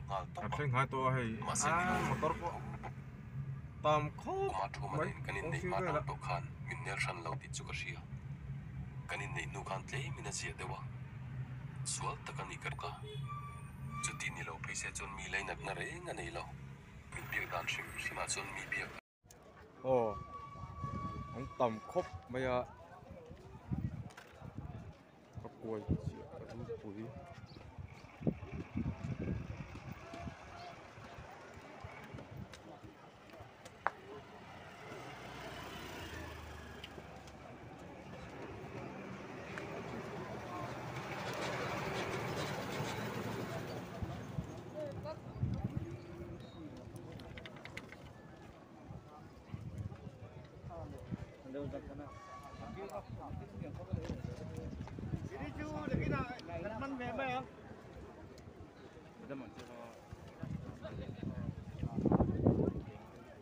nghal tawp Kan a. thleng hnai tawh a hei Mahse ni lo ah chu motor min pawh tho bawk. tam khawp Kuma thu mai manin kan kawng inneih sir hma velah. tang tawh khan min nel hran lo tih chu ka hria. Kan inneih hnu khan tlemin a ziah deuh a, sual tak a nih ka rawk a. Chuti ni lo phei se chuan mi lainatna reng a nei lo. Min biak dan hrim hrimah chuan mi biak a. Aw an tam khawp mai a ka kuai chiah ka ropui.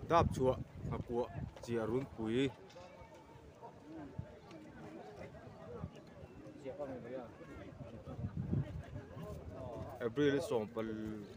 Dap chhuah nghakuah chiah runpui. April 14.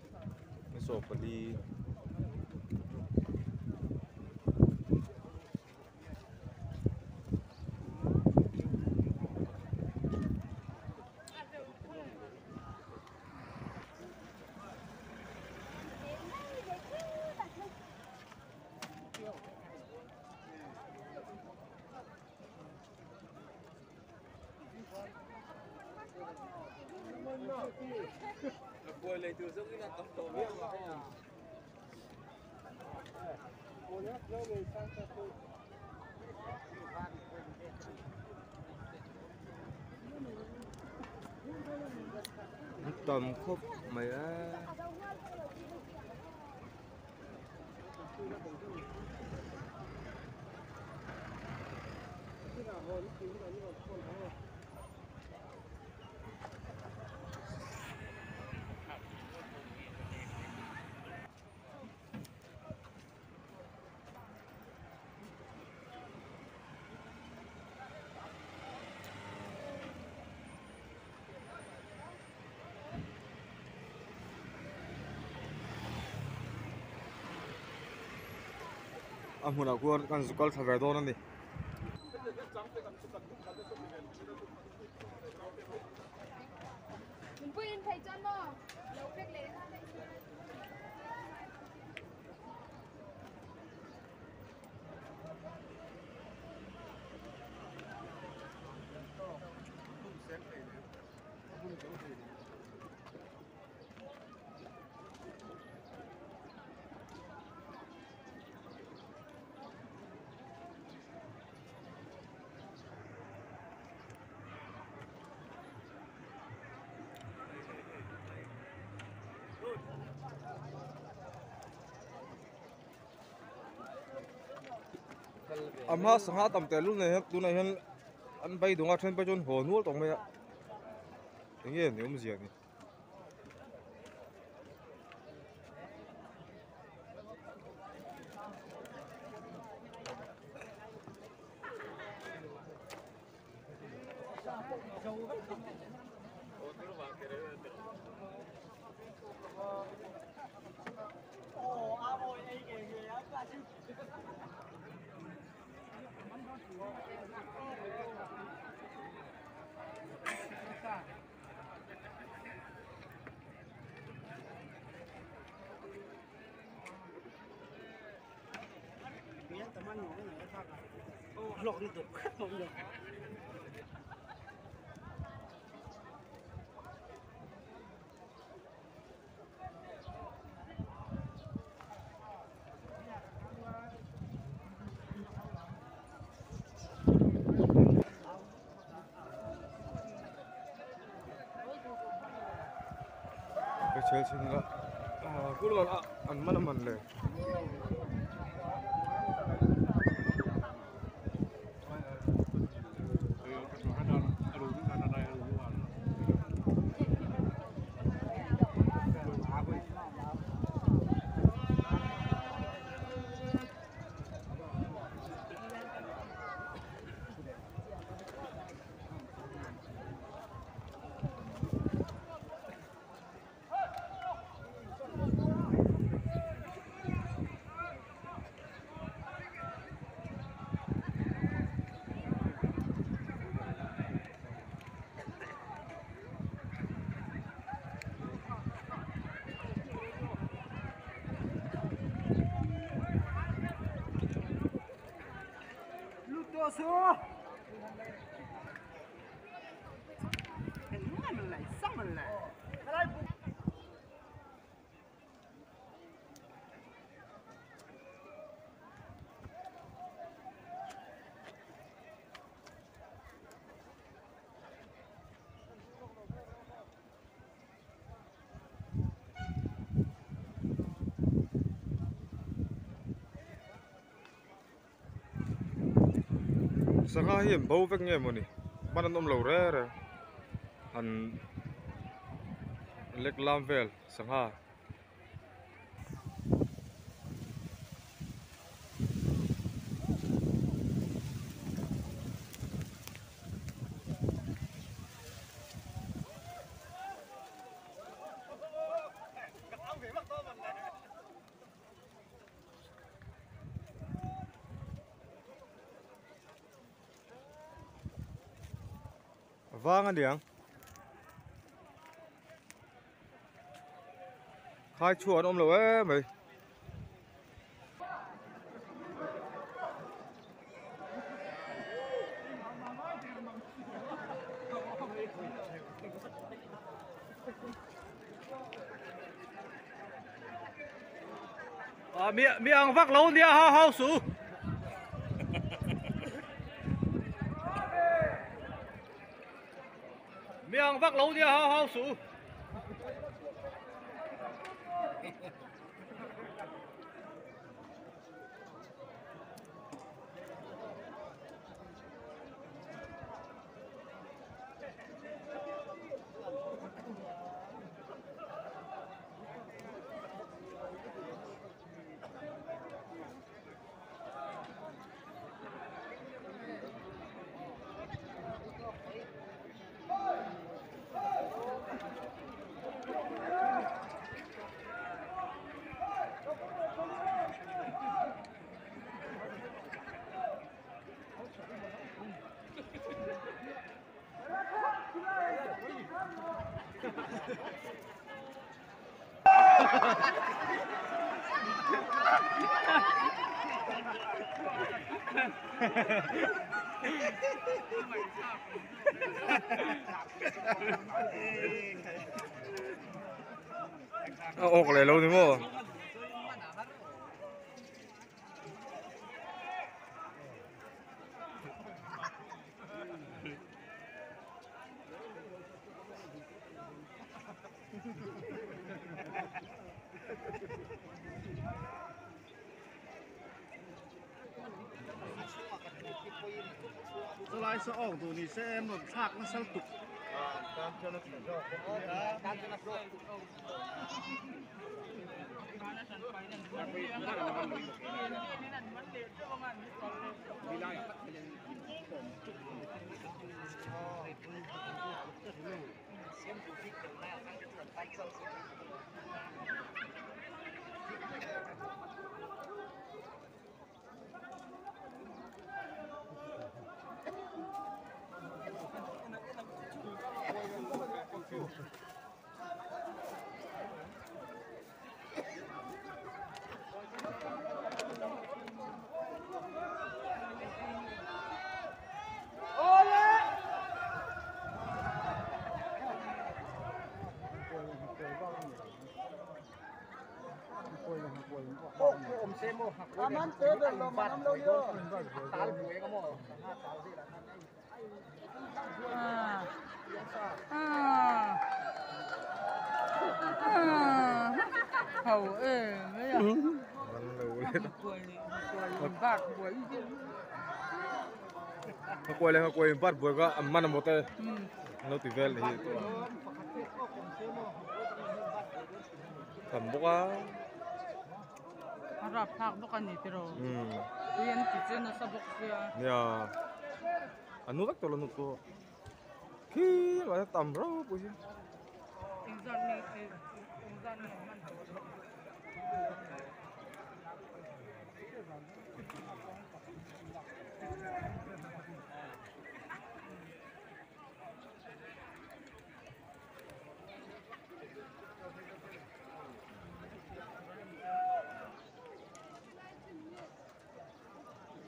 Tam khawp mai a. A hmunah khuan kan zu kal thla ve dawn a ni. A hma sangha tam teh lul nei hian tunah hian an beidawng a then pawh chuan haw nual tawh mai a eng nge ni awmzia ni. Ka chhel chhin ila ah kulh a an man a man le. Sangha hi an bo vek nge mawni hman an awm lo re re an lek lam vel sangha. Vang a niang khai chhuah an awm lo em mai. Mi mi ang vak lo nia hau hau su. Mi ang vak lo nia hau hau su. A awk leh lo ni maw? Chulai sa awk duh ni se em rawn thlak nasa lutuk. Nghakuai leh nghakuai in bat buai kha an man amaw te an lo ti vel ni hi tam bawk a. A rap thlak bawk a ni tiraw tui an ti che nasa bawk sia. Nia a nu vek tawh lo nu pawh khi mahse tam ropui hi. Engzat nge engzat nge an man tawh.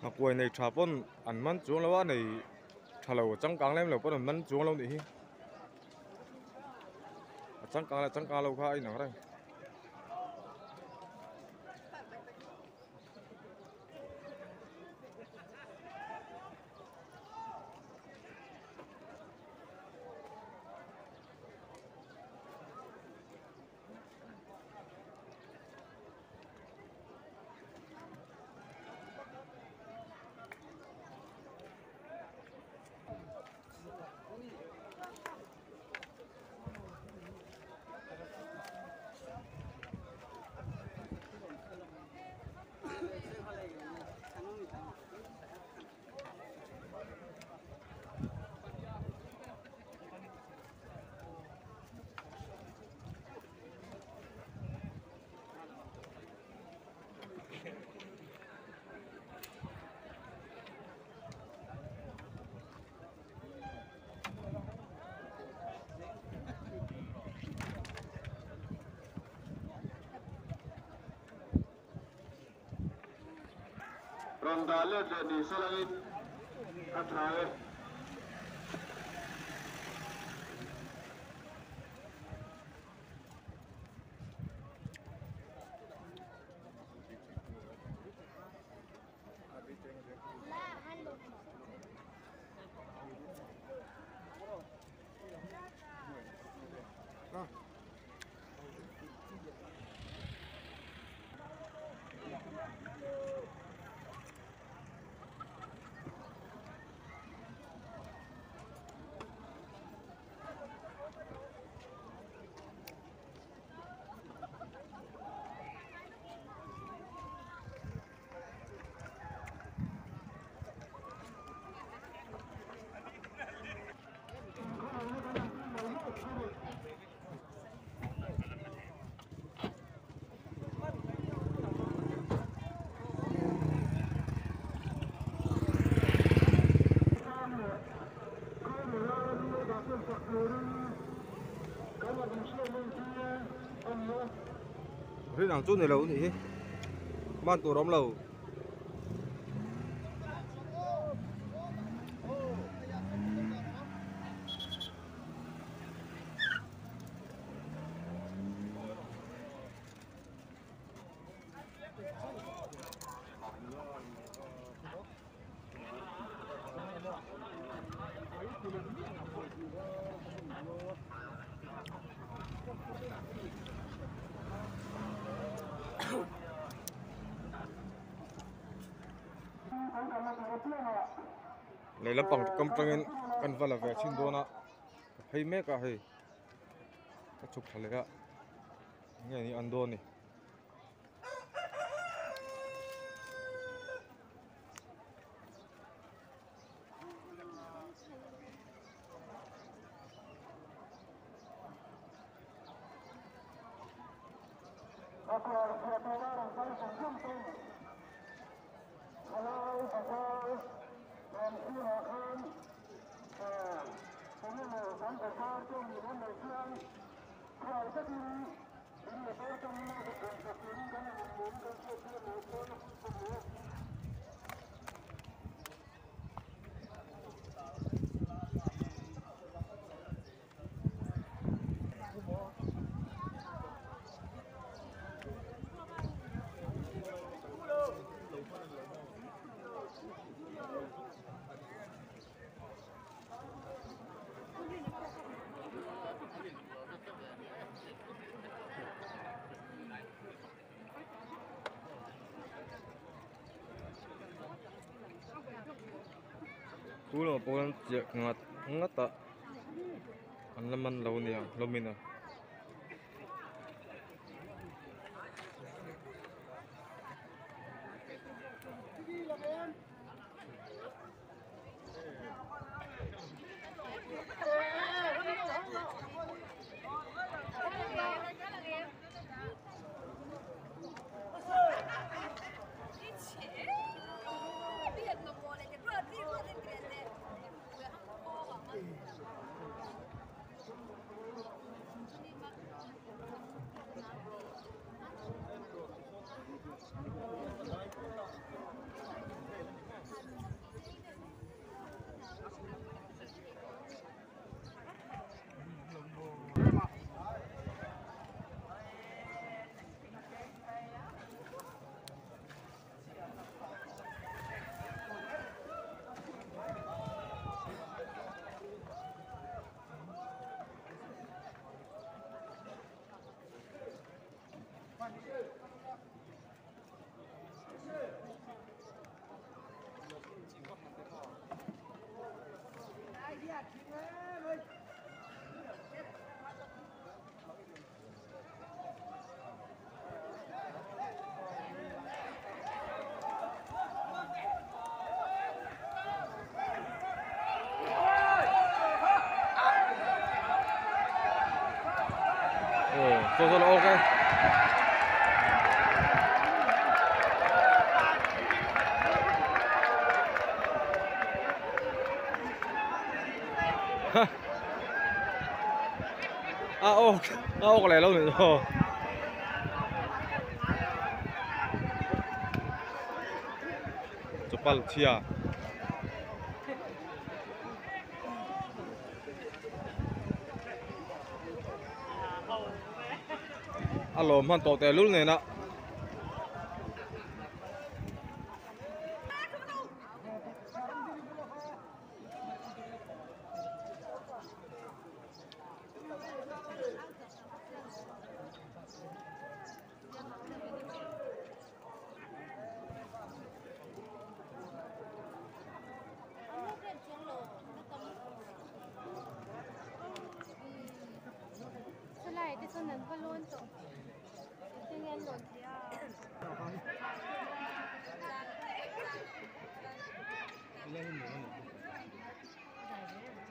Nghakuai nei tha pawn an man chuang lo a nei tha lo changkang lem lo pawn an man chuang lo nih hi a changkang leh changkang lo kha a inang reng. Rawn dah let leh ni se langin a tha e. Rin ang chu ni lo nih hi man tur awm lo. Lehlam pang kam tangin kan va la ve thin dawn a ka phei mek a hei ka chhuk thla leh a nge ni an dawn ni. School ah pawh hian chiah ngat ngat a an la man lo nia hlawmin a. 做做了 OK。哈，啊哦，啊哦来了你说。做八七啊。A lawm han tawh teh lul nen a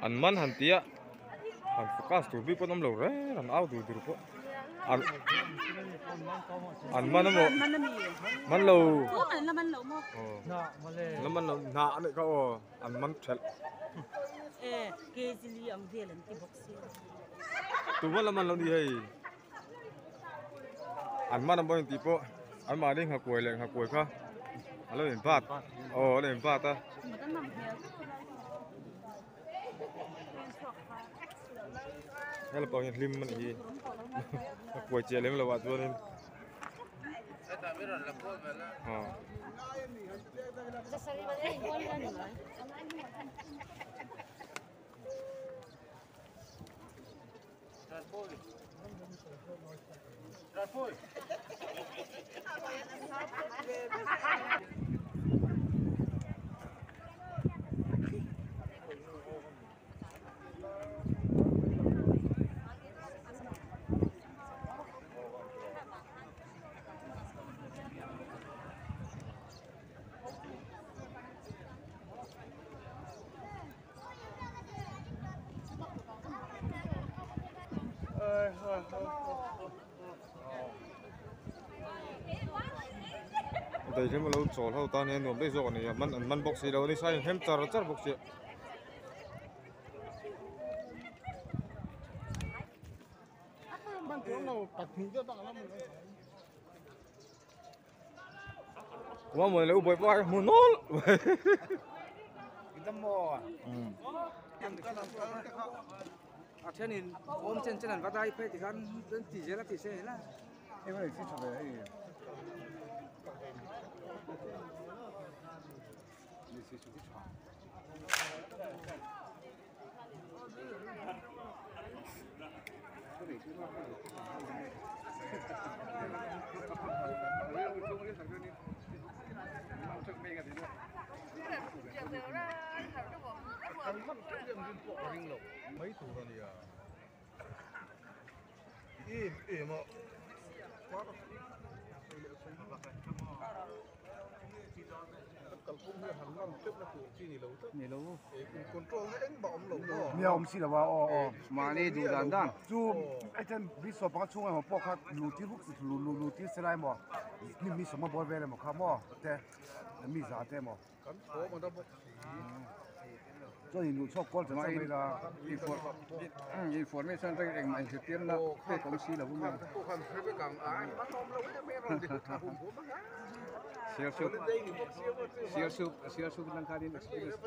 an man han tia han focus tur bik pawh an awm lo reng an au dur dur pawh an an man emaw man lo la man lo hnah a nih kha aw an man thelh tuma la man lo ni hei an man emaw intih pawh an mahni nghakuai leh nghakuai kha a lo inbat aw a lo inbat a. Hello pawh hian hlim a nih hi a kuai chiah lem lo ah chuanin aw. Dei hi maw lo chawl ho tan hian nuam daih zawk a ni a man an man bawk si lo a ni sai in hem char char bawk si. Quá mời lấy bồi bồi mua nốt. À thế nên ôm chân chân ăn vào đây phải thì khăn chỉ dễ là chỉ dễ là em ơi xin chào về Mấy thủ rồi nhỉ? Im im ạ. Miao si là wa o mà đi dù đàn đàn chú anh chân biết số bằng chung em bỏ khát lù tí hút lù lù lù tí xe lại mà nhưng mi sống mà bỏ về là mà khá mà thế mi giá thế mà cho nên lù cho con cho mày là information cái anh mày sẽ tiến là cái công ty là cũng siêu siêu năng khai đến experience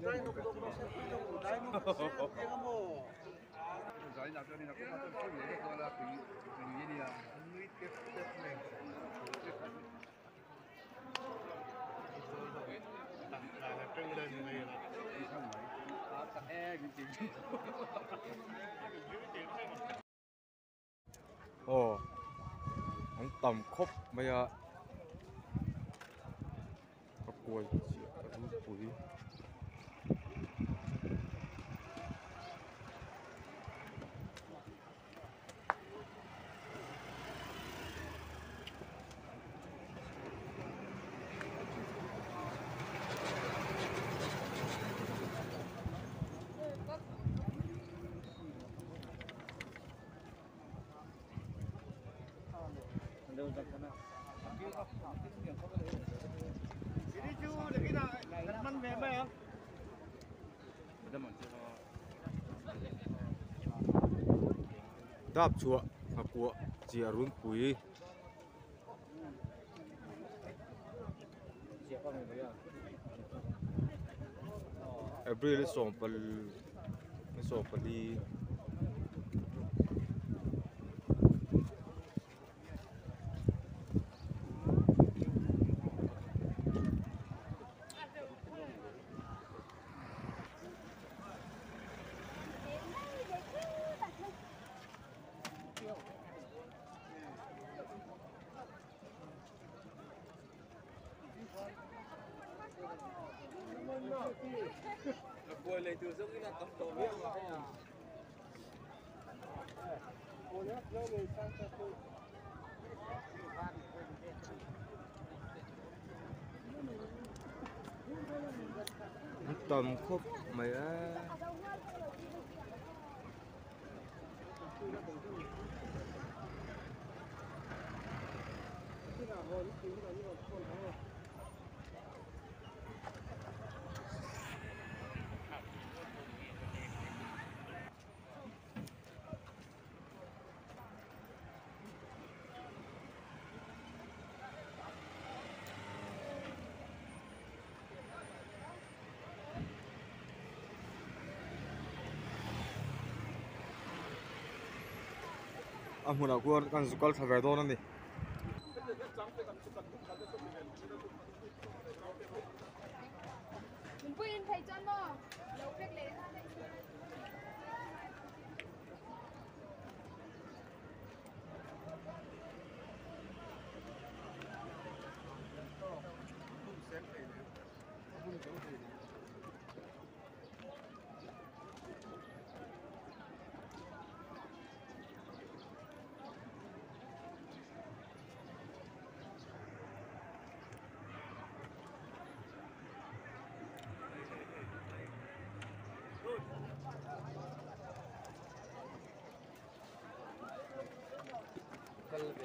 Ồ, An tam khawp mai a a kuai chiah a ropui. Dap chhuah nghakuah chiah runpui. April 14. Tam khawp mai a. A hmunah khuan kan zu kal thla ve dawn a ni.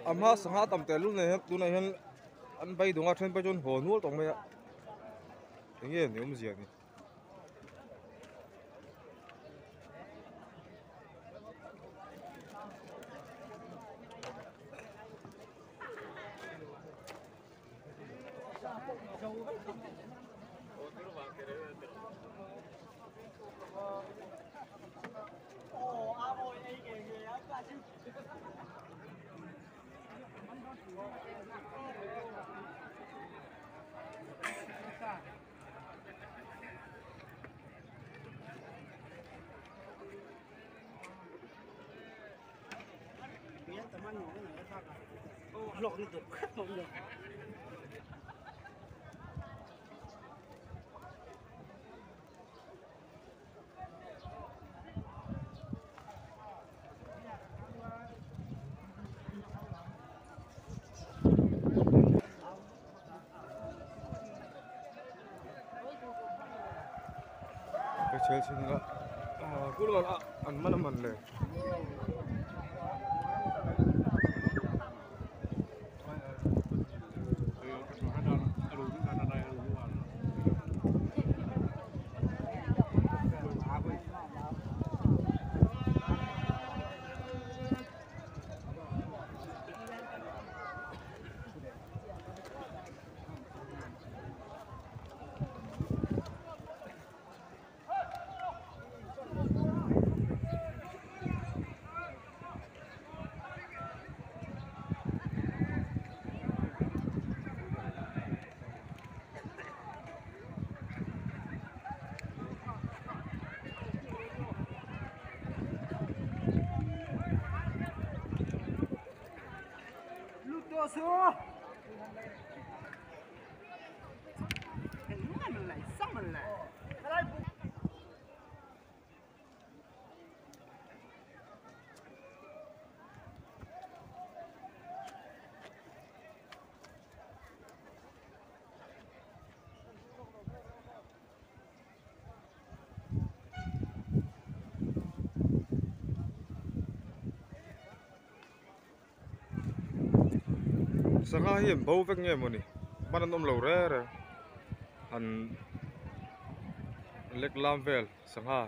A hma sangha tam teh lul nei hian tunah hian an beidawng a then pawh chuan haw nual tawh mai a eng nge ni awmzia ni. An man a man le. Sangha hi an bo vek nge mawni hman an awm lo re re an lek lam vel sangha.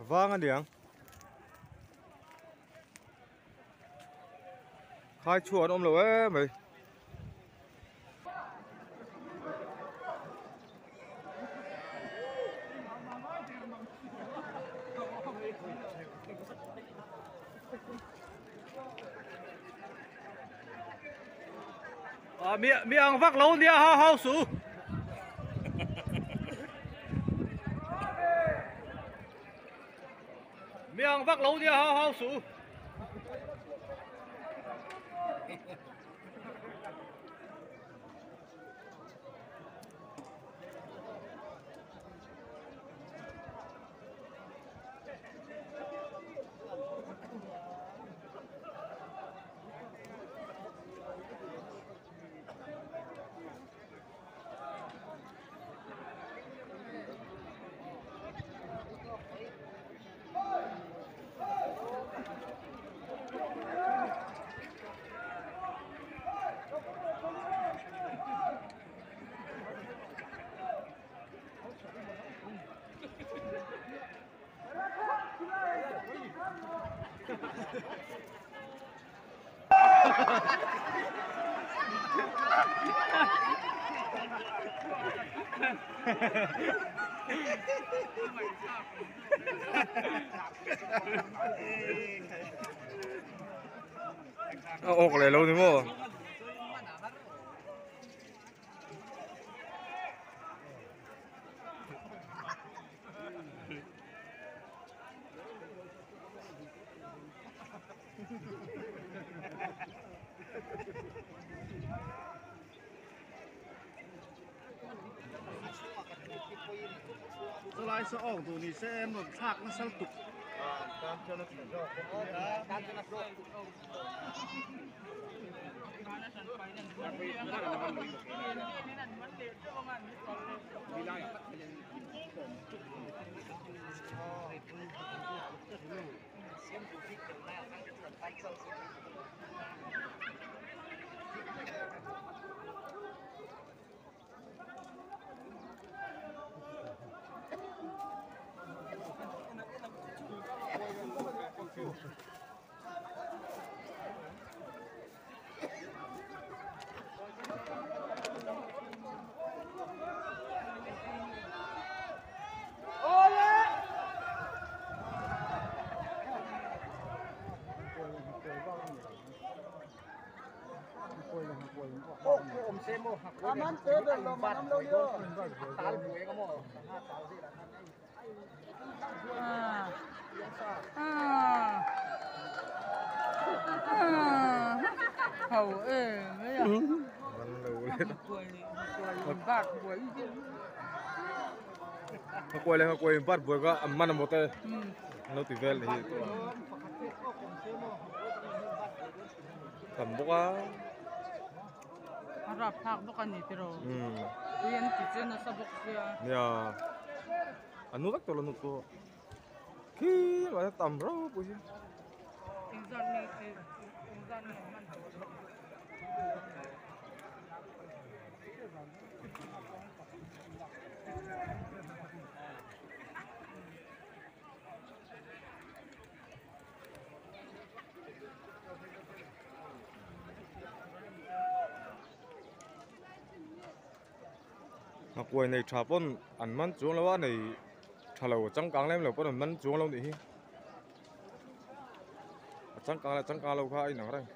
Vang a niang khai chhuah an awm lo em mai. Mi mi ang vak lo nia hau hau su. Mi ang vak lo nia hau hau su. A awk leh lo ni maw? Chulai sa awk duh ni se em rawn thlak nasa lutuk. Kuai leh kuai bat buai ka an man amaw te an lo ti vel hi tam bawk a a rap thlak bawk a ni tiraw tui an ti che nasa bawk sia nia a nu vek tawh lo nu pawh khi mahse tam ropui hi engzat nge engzat nge an man tawh. Nghakuai nei tha pawn an man chuang lo a nei tha lo changkang lem lo pawn an man chuang lo nih hi a changkang leh changkang lo kha a inang reng.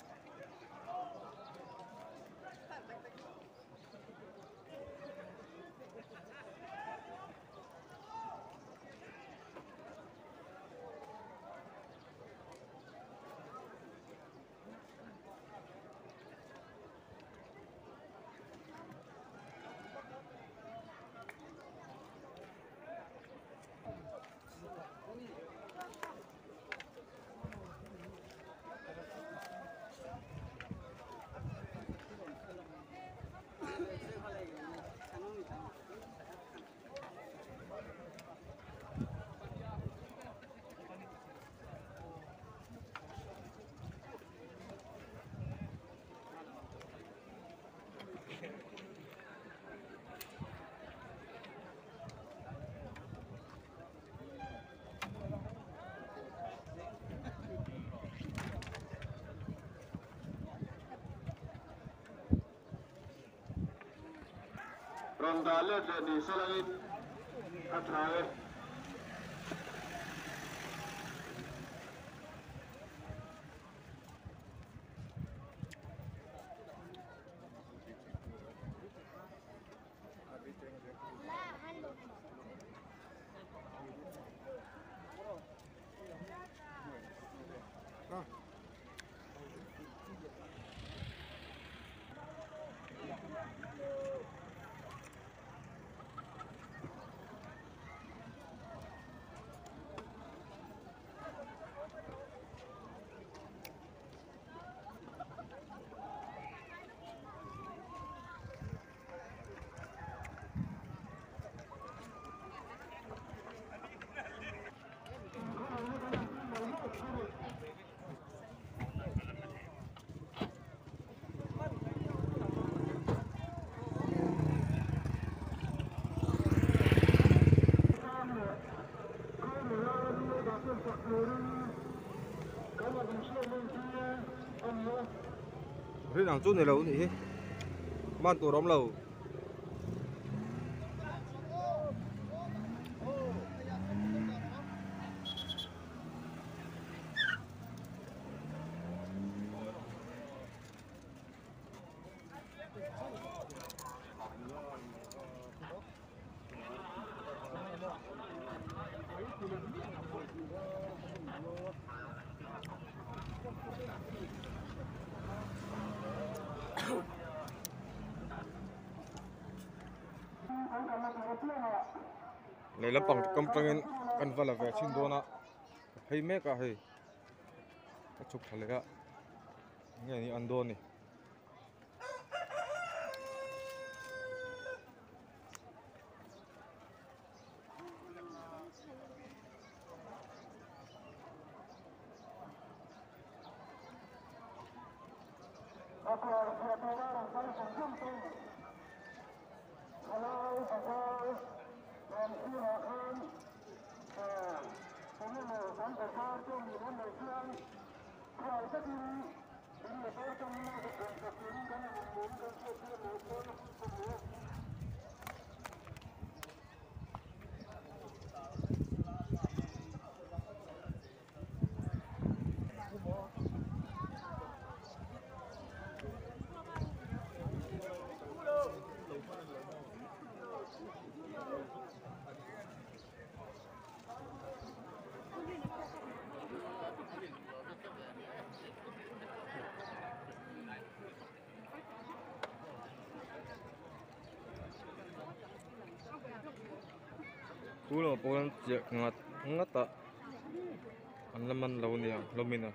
Rawn dah let leh ni se langin a tha e. Rin ang chu ni lo nih hi man tur awm lo. Lei lampang kam tangin kan va la ve thin dawn a ka phei mek a hei ka chhuk thla leh a nge ni an dawn ni. Tu lamah pawh hian chiah ngat ngat a an la man lo nia hlawmin a.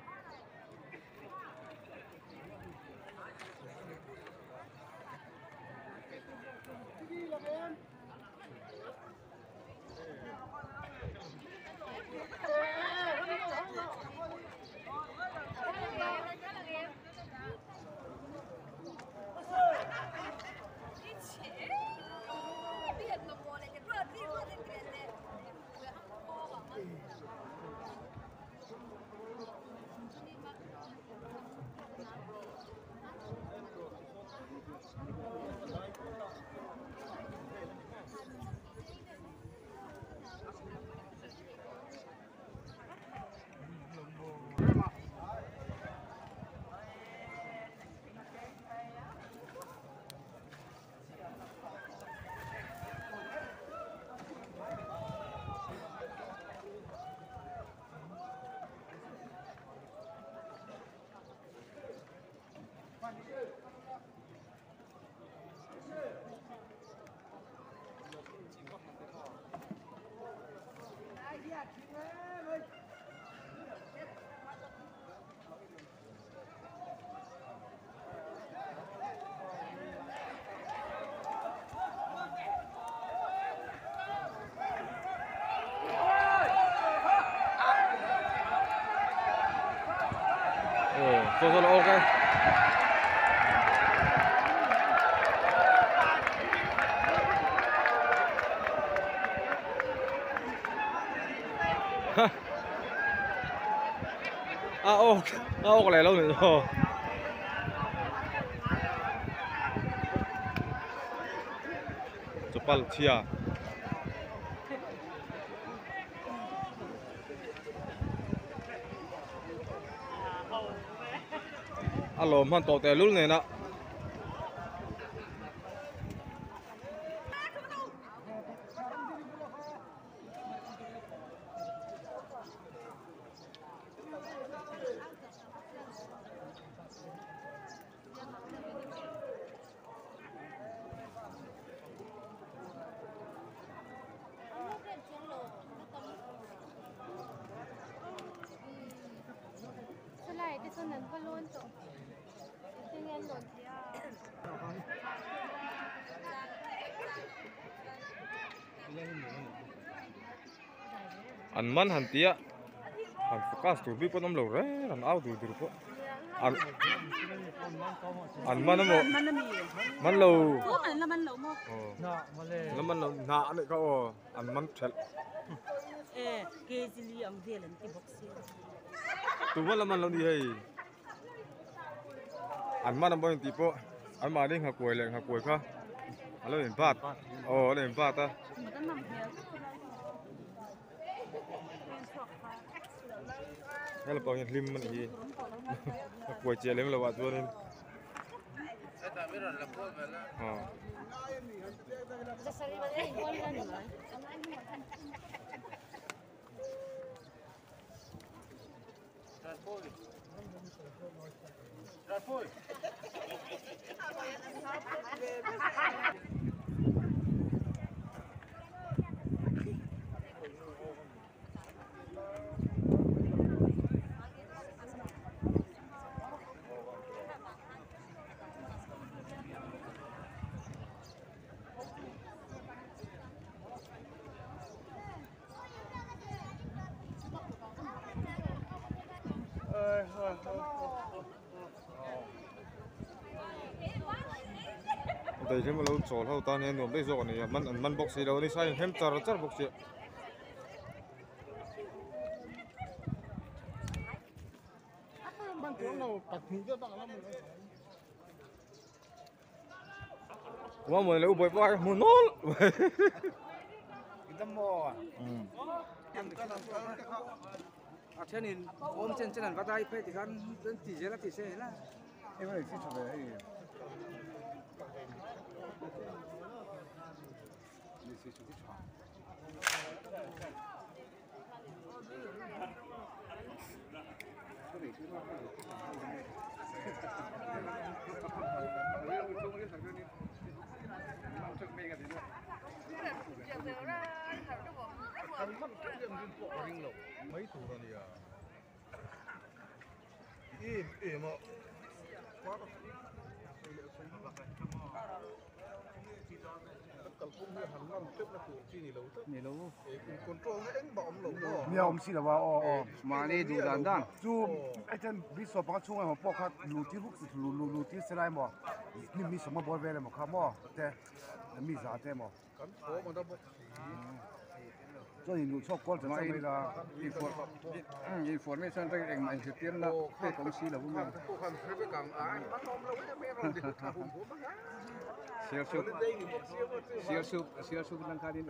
做做了 OK。哈，啊哦，啊哦来了没错。Chapal chia. Alo man to te lul ne na. An man han tia han focus tur bi pawh awm lo reng an au dur dur pawh an an man emaw man lo la man lo hna a nih kha aw an man thelh tuma la man lo ni hei an man ang pawh in tih pawh an mahni nghakuai leh nghakuai kha a lo inbat aw a lo inbat a. Hela pawh hian hlim a nih hi a kuai chiah lem lo ah chuanin aw Đây thế mà lâu trò hậu ta nên nuông đây rồi này man man man bốc xì đâu đi sai hem char char bốc xì quá mười lấy bồi bồi mùa nốt à thế nên ôm chân chân vào tay phải thì khăn chỉ dễ là chỉ sẽ là em phải xích về mấy thủ rồi nhỉ? Im im ạ. Miao si là o o mà đi đủ đàn đàn chú ai chân biết số bằng chung em bỏ khát lù tí hút lù lù lù tí xe mà nhưng mi sống mà bỏ về là mà khá mò thế mi giá thế mà cho nên lù cho con cho nên là information cái anh mình sẽ tiến là cái công ty là cũng siêu siêu năng cao đến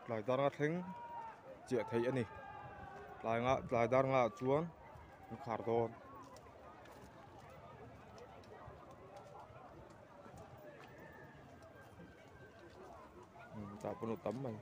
Tlai dar nga thleng chiah theih a ni tlai nga tlai dar nga ah chuan an khar dawn. Tah pawh a tam mai.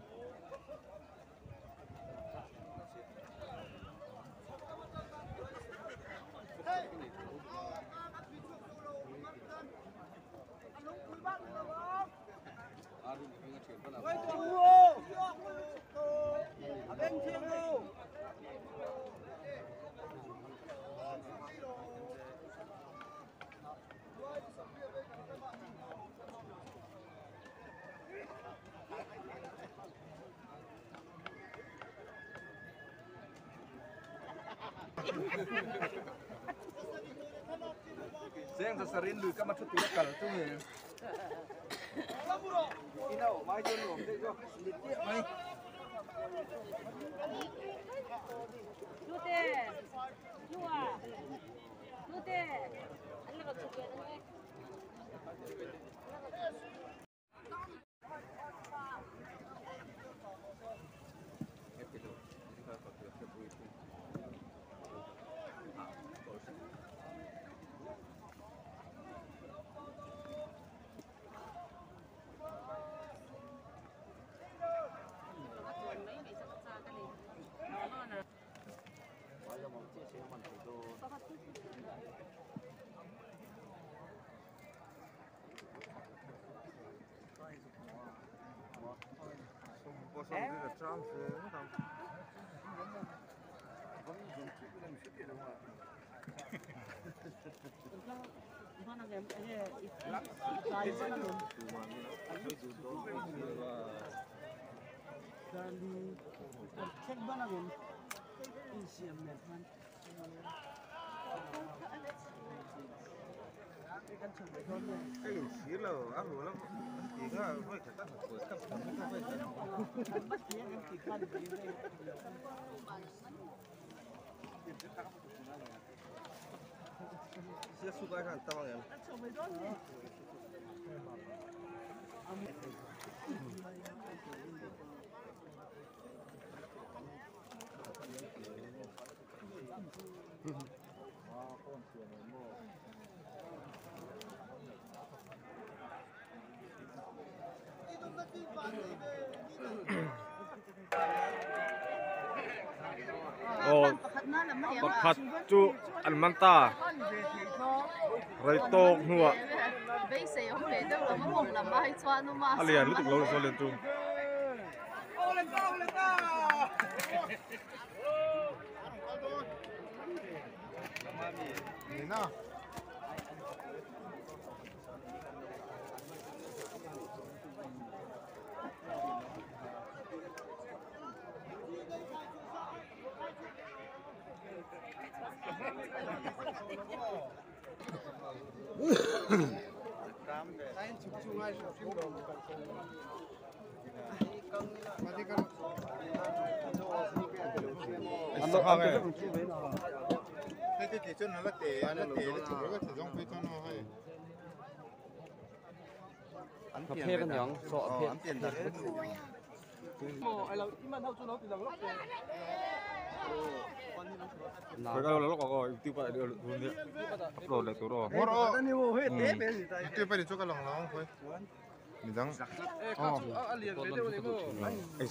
Pakhat chu an man ta rei tawk hnuah a lian lutuk lo saw lian chu.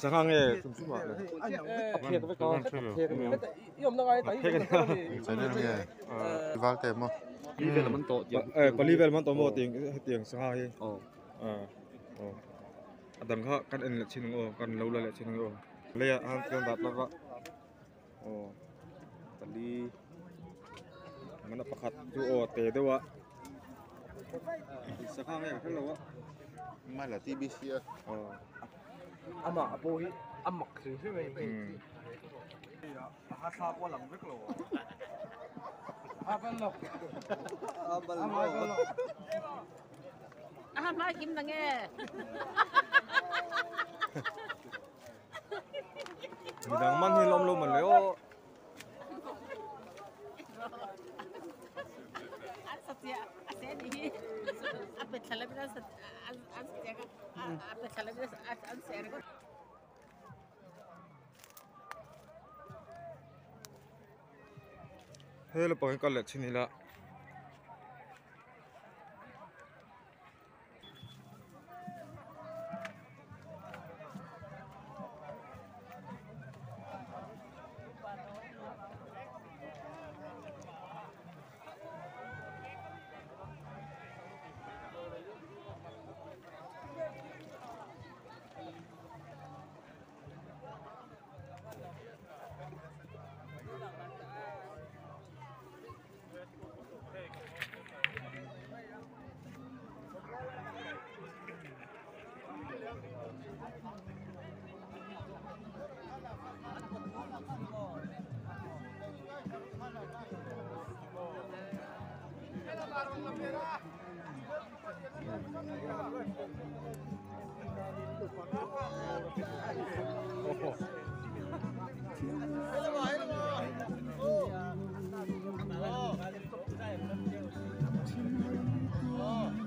sangha nge Adang kha kan en le chin o kan lo la le chin o le an kan dat la va o tali mana pakhat chu o te dewa sangha nge khalo wa ma la TBC a o ama apo hi amak hrim hrim mai a ha thla po lang vek lo a ban lo a ban lo a ma kim na nge midang man hi lom lo man le o an satia a se ni hi a pe thala bi an an satia ka a pe thala bi an se ko hello pang ka le chinila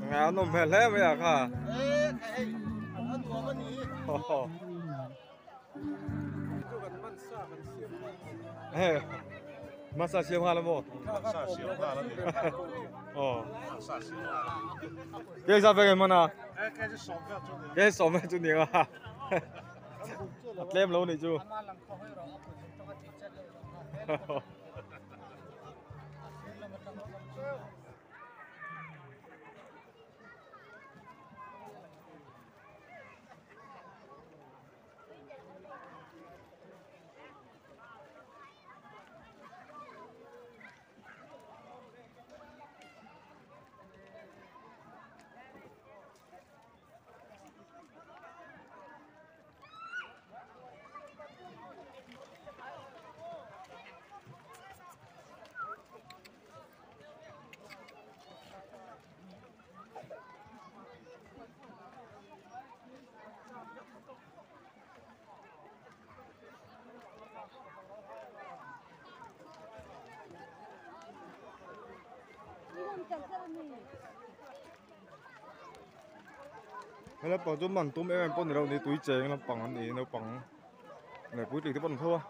Nga nom he le mai a kha eh masa siam ha la mo oh cái sao về mà cái sọ về chu ni a tlem lo ni chu Hello pang chu man tum em em pawh ni lo ni tui cheng lampang an ni naupang leh puitling te pawh an tho a.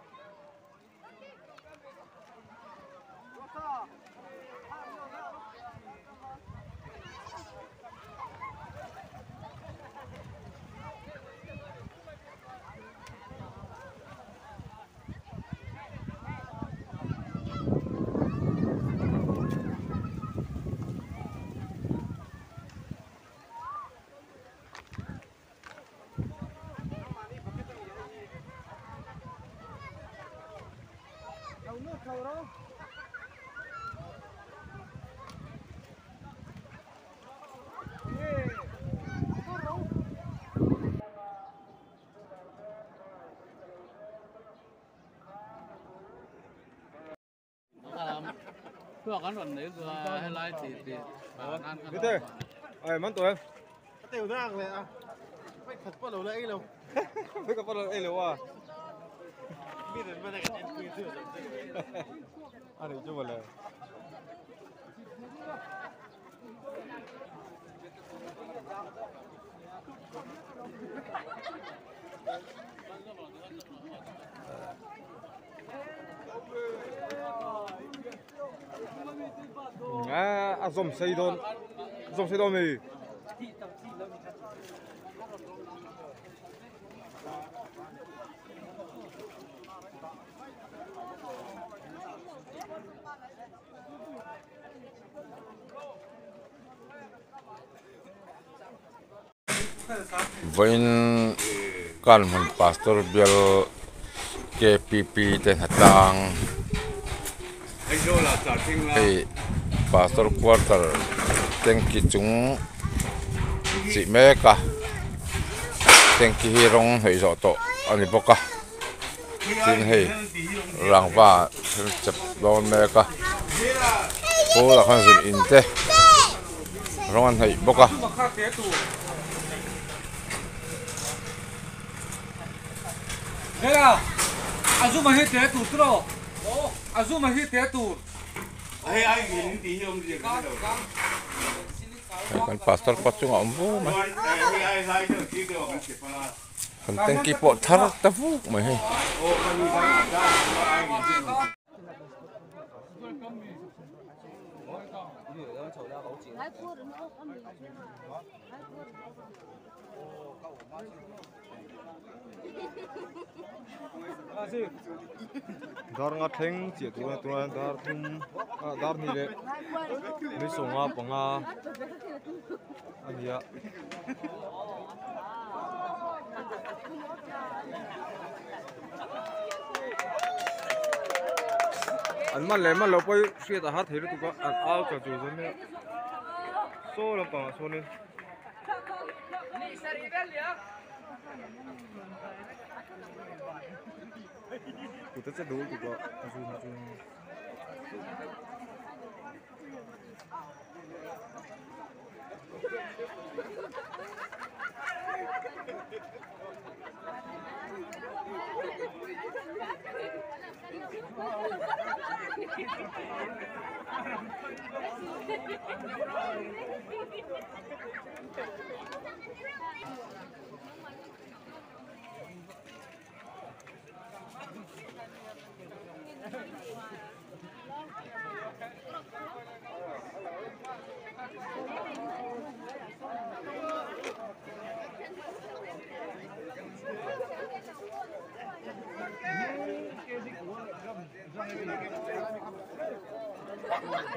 Thế ai món tụi em? Tiểu giang này à? Phải thật bắt đầu lấy đâu? Phải bắt đầu lấy đâu à? A nih chu mawle. A zawm sei dawn zawm sei dawn mi. Vawiin Kanhmun Pastor bial K_P_P te hnatlang hei Pastor quarter tanky chung chih mek a tanky hi rawng hnawih zawh tawh a ni bawk a tin hei rangva thil chep dawn mek a pawl ah khan zun in te rawng an hnawih bawk a. Hei kan pastor pawh chungah a awm vum a. Kan tanky pawh thar ta vuk mai hei. Dar nga thleng chiah tur a tunah hian dar thum ah dar hnih leh ni sawmnga panga a ni a. An man leh man loh pawh hi hriat a har thei lutuk a an au char tur zawng mai a saw lampangah sawn in. Kut a che dul tuk a a zun a zun.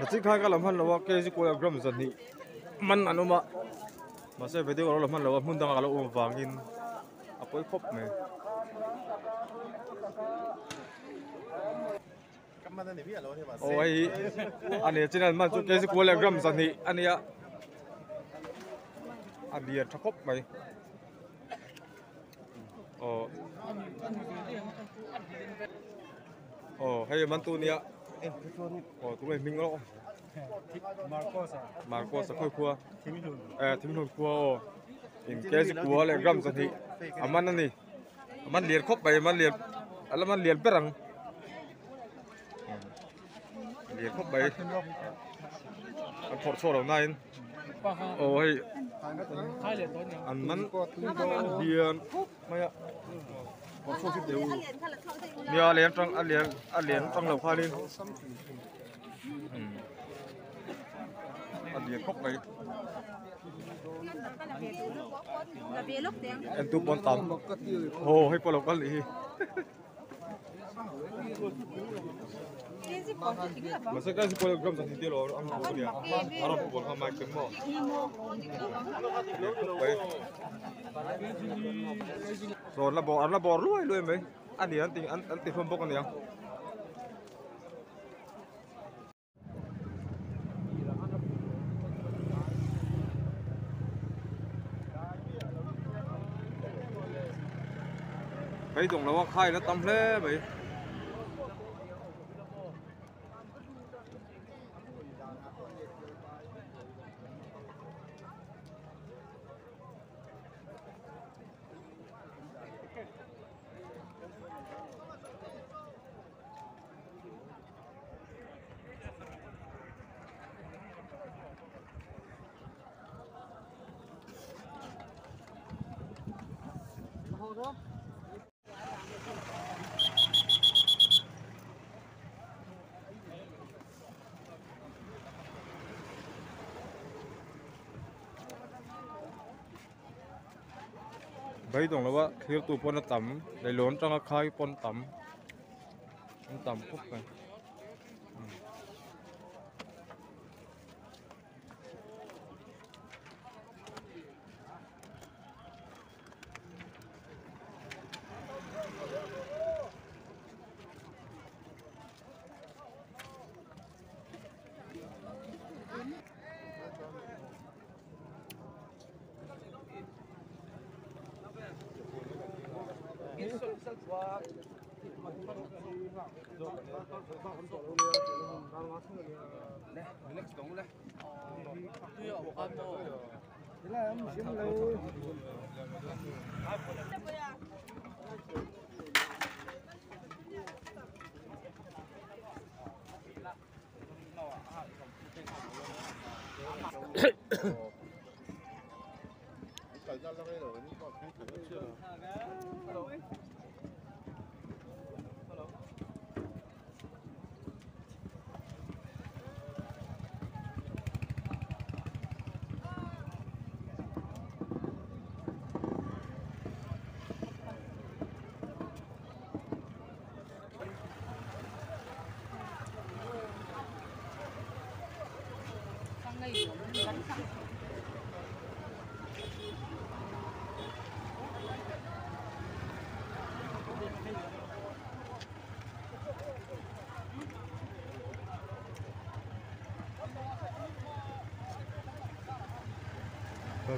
Nachin khan ka la hman lo a kg kilogram zahnih man an awm a mahse video ka lo la hman lo a hmun dangah ka lo awm avangin a pawi khawp mai. Aw hei a ni chin an man chu kg kilogram zahnih a nia a lian tha khawp mai. Aw aw hei man tu nia aw tunge hming rawh Marcos a Marcos a khawi khua eh Thinghlun khua aw in kg kua leh gram zahnih a man a ni a man lian khawp mai a man lian a la man lian ber ang lian khawp mai an phawrh chhuak lo nain aw hei an man lian khawp mai a phawrh chhuak hi teh u nia a lian tang a lian a lian tang lo khanin a lian khawp mai en tu pawn tam aw hei pawh lo kal nih hi. Mahse ka zipawh gram zan hi lo ang ho nia a rawn ball kha mic ken maw so la bawr an la bawr luai luai mai a ni an ti an ti hlawm bawk aniang. Beidawng lo a khai la tam hle mai. Beidawng lova thlir tu pawn a tam leilawn atanga khai pawn tam an tam khawp mai.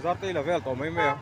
Zar te la vel tawh mai mai a.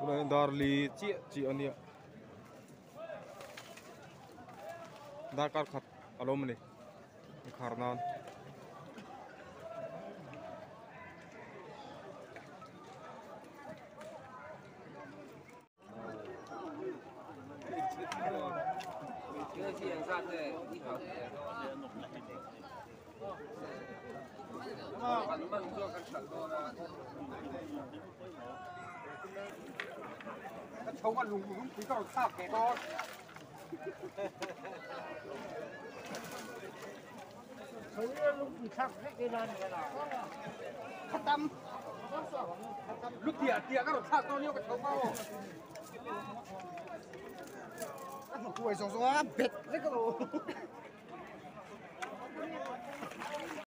Tunah dar li chiah chiah a nia darkar khat a lo awm a ni inkhar nan.